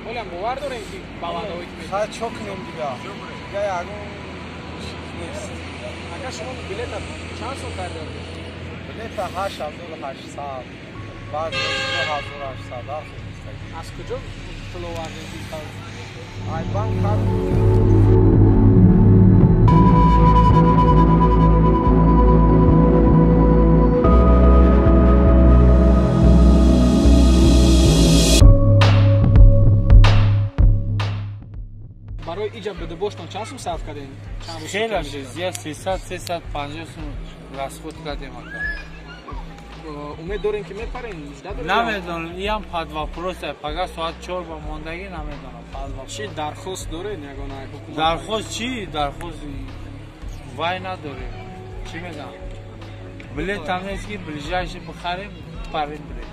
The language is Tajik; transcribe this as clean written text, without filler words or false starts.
Ҳолам бовар дорем, ки ба ваъдаҳое ки Хай, чо кунем дига? Дига ягон чиз нест. Ака, шумо билета чанд сом харида? Билета 8800, баъд 2800. Аз куҷо пул овардем? Ай банк карт. Барои иҷа будубоштон чанд сум сарф кардем? Хеле зиёд, 300, 350 сум расход кардем, ака. Умед дорем, ки мепарем? Намедонам, иам под вопрос. Пага соат 4 ба мондагӣ, намедонам, под вопрос. Чӣ дархост доред ягона ҳукумат? Дархост чӣ? Дархост вай надорем, чӣ мегам, билет там нест, ки ближайший бихарем, парем, бирем.